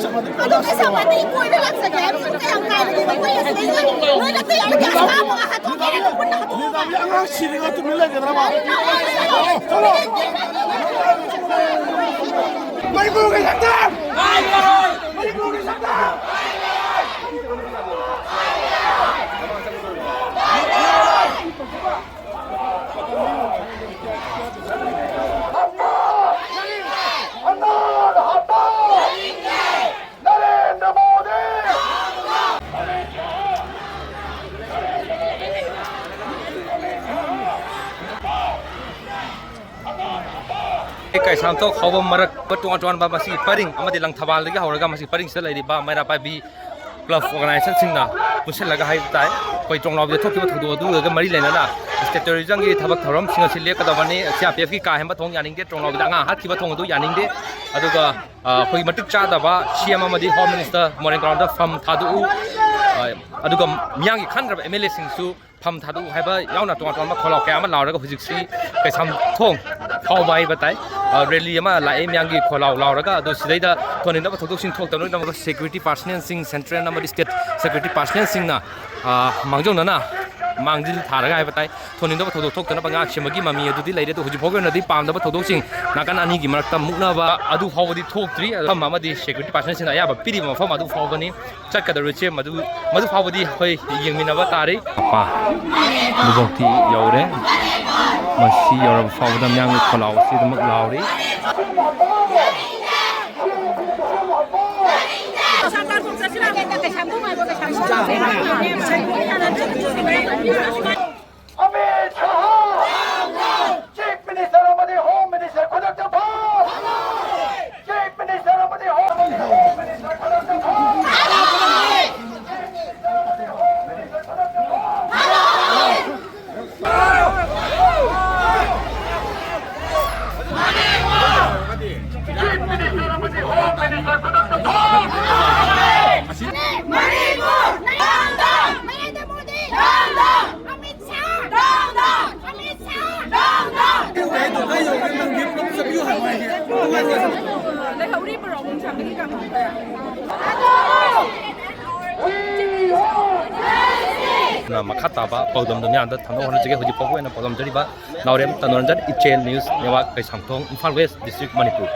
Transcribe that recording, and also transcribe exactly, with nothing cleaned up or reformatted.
ꯑꯗꯣ ꯀꯩꯁꯥꯝꯄꯥꯠꯇꯒꯤ ꯀꯣꯏꯕ ꯂꯥꯛꯆꯒꯦ ꯍꯥꯏꯕꯁꯨ ꯀꯌꯥꯝ ꯀꯥꯏꯔꯒꯦ? ꯃꯈꯣꯏ ꯑꯁꯤꯗꯩꯗ ꯅꯣꯏꯅ ꯇꯌꯥꯔ ꯒ꯭ꯌꯥꯁ ꯀꯥꯞꯄꯒ ꯍꯥꯠꯇꯣꯛꯀꯦ ꯍꯥꯏꯅ ꯄꯨꯟꯅ ꯍꯥꯠꯇꯣꯛꯑꯒ ꯑꯉꯥꯡ ꯁꯤꯔꯒ ꯇꯨꯃꯤꯟ ꯂꯩꯒꯗ꯭ꯔꯕ? ꯆꯠꯂꯣ! ꯃꯅꯤꯄꯨꯔꯒꯤ ꯁꯛꯇꯝ! ꯃꯅꯤꯄꯨꯔꯒꯤ ꯁꯛꯇꯝ! ꯀꯩꯁꯥꯝꯊꯣꯡ ꯐꯥꯎꯕ ꯃꯔꯛ ꯇꯣꯉꯥꯟ ꯇꯣꯉꯥꯟꯕ ꯃꯁꯤꯒꯤ ꯄꯔꯤꯡ ꯑꯃꯗꯤ ꯂꯪꯊꯕꯥꯜꯗꯒꯤ ꯍꯧꯔꯒ ꯃꯁꯤ ꯄꯔꯤꯡꯁꯤꯗ ꯂꯩꯔꯤꯕ ꯃꯩꯔꯥ ꯄꯥꯏꯕꯤ ꯀ꯭ꯂꯕ ꯑꯣꯔꯒꯅꯥꯏꯖꯦꯁꯟꯁꯤꯡꯅ ꯄꯨꯟꯁꯤꯜꯂꯒ ꯍꯥꯏꯕ ꯇꯥꯏ, ꯑꯩꯈꯣꯏ ꯇ꯭ꯔꯣꯡꯂꯥꯎꯕꯤꯗ ꯊꯣꯛꯈꯤꯕ ꯊꯧꯗꯣꯛ ꯑꯗꯨꯒ ꯃꯔꯤ ꯂꯩꯅꯅ ꯁ꯭ꯇꯦꯠ ꯇꯦꯔꯣꯔꯤꯖꯝꯒꯤ ꯊꯕꯛ ꯊꯧꯔꯝꯁꯤꯡ ꯑꯁꯤ ꯂꯦꯞꯀꯗꯕꯅꯤ꯫ ꯁꯤ ꯑꯥꯔ ꯄꯤ ꯑꯦꯐꯀꯤ ꯀꯥ ꯍꯦꯟꯕ ꯊꯧꯑꯣꯡ ꯌꯥꯅꯤꯡꯗꯦ, ꯇ꯭ꯔꯣꯡꯂꯥꯎꯕꯤꯗ ꯑꯉꯥꯡ ꯍꯥꯠꯈꯤꯕ ꯊꯧꯑꯣꯡ ꯑꯗꯨ ꯌꯥꯅꯤꯡꯗꯦ꯫ ꯑꯗꯨꯒ, ꯑ, ꯑꯩꯈꯣꯏꯒꯤ ꯃꯇꯤꯛ ꯆꯥꯗꯕ ꯁꯤ ꯑꯦꯝ ꯑꯃꯗꯤ ꯍꯣꯝ ꯃꯤꯅꯤꯁꯇꯔ ꯃꯣꯏꯔꯥꯡ ꯒ꯭ꯔꯥꯎꯟꯗ ꯐꯝ ꯊꯥꯗꯣꯛꯎ, ꯑ, ꯑꯗꯨꯒ ꯃꯤꯌꯥꯝꯒꯤ ꯈꯟꯈ꯭ꯔꯕ ꯑꯦꯝ ꯑꯦꯜ ꯑꯦꯁꯤꯡꯁꯨ ꯐꯝ ꯊꯥꯗꯣꯛꯎ ꯍꯥꯏꯕ ꯌꯥꯎꯅ ꯇꯣꯉꯥꯟ ꯇꯣꯉꯥꯟꯕ ꯈꯣꯜꯂꯥꯎ ꯀꯌꯥ ꯑꯃ ꯂꯥꯎꯔꯒ ꯍꯧꯖꯤꯛꯁꯤ ꯀꯩꯁꯥꯝꯊꯣꯡ ꯐꯥꯎꯕ ꯍꯥꯏꯕ ꯇꯥꯏ, ꯑ, ꯔꯦꯂꯤ ꯑꯃ ꯂꯥꯛꯑꯦ ꯃꯤꯌꯥꯝꯒꯤ ꯈꯣꯜꯂꯥꯎ ꯂꯥꯎꯔꯒ꯫ ꯑꯗꯣ ꯁꯤꯗꯩꯗ ꯊꯣꯟꯅꯤꯡꯗꯕ ꯊꯧꯗꯣꯛꯁꯤꯡ ꯊꯣꯛꯇꯅꯕꯒꯤꯗꯃꯛꯇ ꯁꯦꯀ꯭ꯌꯨꯔꯤꯇꯤ ꯄꯥꯔꯁꯅꯦꯜꯁꯤꯡ, ꯁꯦꯟꯇ꯭ꯔꯦꯜ ꯑꯃꯗꯤ ꯁ꯭ꯇꯦꯠ ꯁꯦꯀ꯭ꯌꯨꯔꯤꯇꯤ ꯄꯥꯔꯁꯅꯦꯜꯁꯤꯡꯅ, ꯑ, ꯃꯥꯡꯖꯧꯅꯅ ꯃꯥꯡꯖꯤꯜ ꯊꯥꯔꯒ ꯍꯥꯏꯕ ꯇꯥꯏ, ꯊꯣꯟꯅꯤꯡꯗꯕ ꯊꯧꯗꯣꯛ ꯊꯣꯛꯇꯅꯕ ꯉꯥꯛ ꯁꯦꯟꯕꯒꯤ ꯃꯃꯤ ꯑꯗꯨꯗꯤ ꯂꯩꯔꯦ꯫ ꯑꯗꯣ ꯍꯧꯖꯤꯛ ꯐꯥꯎꯒꯤ ꯑꯣꯏꯅꯗꯤ ꯄꯥꯝꯗꯕ ꯊꯧꯗꯣꯛꯁꯤꯡ ꯅꯥꯀꯟ ꯑꯅꯤꯒꯤ ꯃꯔꯛꯇ ꯃꯨꯛꯅꯕ ꯑꯗꯨ ꯐꯥꯎꯕꯗꯤ ꯊꯣꯛꯇ꯭ꯔꯤ꯫ ꯑꯗꯣ ꯃꯐꯝ ꯑꯃꯗꯤ ꯁꯦꯀ꯭ꯌꯨꯔꯤꯇꯤ ꯄꯥꯔꯁꯅꯦꯜꯁꯤꯡꯅ ꯑꯌꯥꯕ ꯄꯤꯔꯤꯕ ꯃꯐꯝ ꯑꯗꯨ ꯐꯥꯎꯕꯅꯤ꯫ ꯆꯠꯀꯗꯧꯔꯤꯁꯦ ꯃꯗꯨ, ꯃꯗꯨ ꯐꯥꯎꯕꯗꯤ ꯑꯩꯈꯣꯏ ꯌꯦꯡꯃꯤꯟꯅꯕ ꯇꯥꯔꯤ꯫ ꯃꯄꯥ ꯑꯗꯨꯐꯥꯎꯗꯤ ꯌꯧꯔꯦ꯫ ꯃꯁꯤ ꯌꯧꯔꯕ ꯐꯥꯎꯕꯗ ꯃꯤꯌꯥꯝꯒꯤ ꯈꯣꯜꯂꯥꯎ ꯑꯁꯤ ꯑꯗꯨꯃꯛ ꯂꯥꯎꯔꯤ꯫ ꯑꯃꯤꯠ ꯁꯥꯍ! ꯆꯤꯐ ꯃꯤꯅꯤꯁꯇꯔ ꯑꯃꯗꯤ ꯍꯣꯝ ꯃꯤꯅꯤꯁꯇꯔ ꯈꯨꯗꯛꯇ ꯐꯝ! ꯆꯤꯐ ꯃꯤꯅꯤꯁꯇꯔ ꯑꯃꯗꯤ ꯍꯣꯝ ꯃꯤꯅꯤꯁꯇꯔ ꯈꯨꯗꯛꯇ ꯐꯝ! ꯆꯤꯐ ꯃꯤꯅꯤꯁꯇꯔ ꯑꯃꯗꯤ ꯍꯣꯝ ꯃꯤꯅꯤꯁꯇꯔ ꯈꯨꯗꯛꯇ ꯐꯝ! Manipur! Down down! Narendra Modi! Down down! ꯑꯗꯨꯅ ꯃꯈꯥ ꯇꯥꯕ ꯄꯥꯎꯗꯝꯗꯣ ꯃꯌꯥꯝꯗ ꯊꯝꯅꯕ ꯍꯣꯠꯅꯖꯒꯦ꯫ ꯍꯧꯖꯤꯛ ꯐꯥꯎꯕ ꯑꯣꯏꯅ ꯄꯥꯎꯗꯝꯖꯔꯤꯕ Naorem Tanoranjan, Ichel news network, Keishamthong, Imphal west district, Manipur.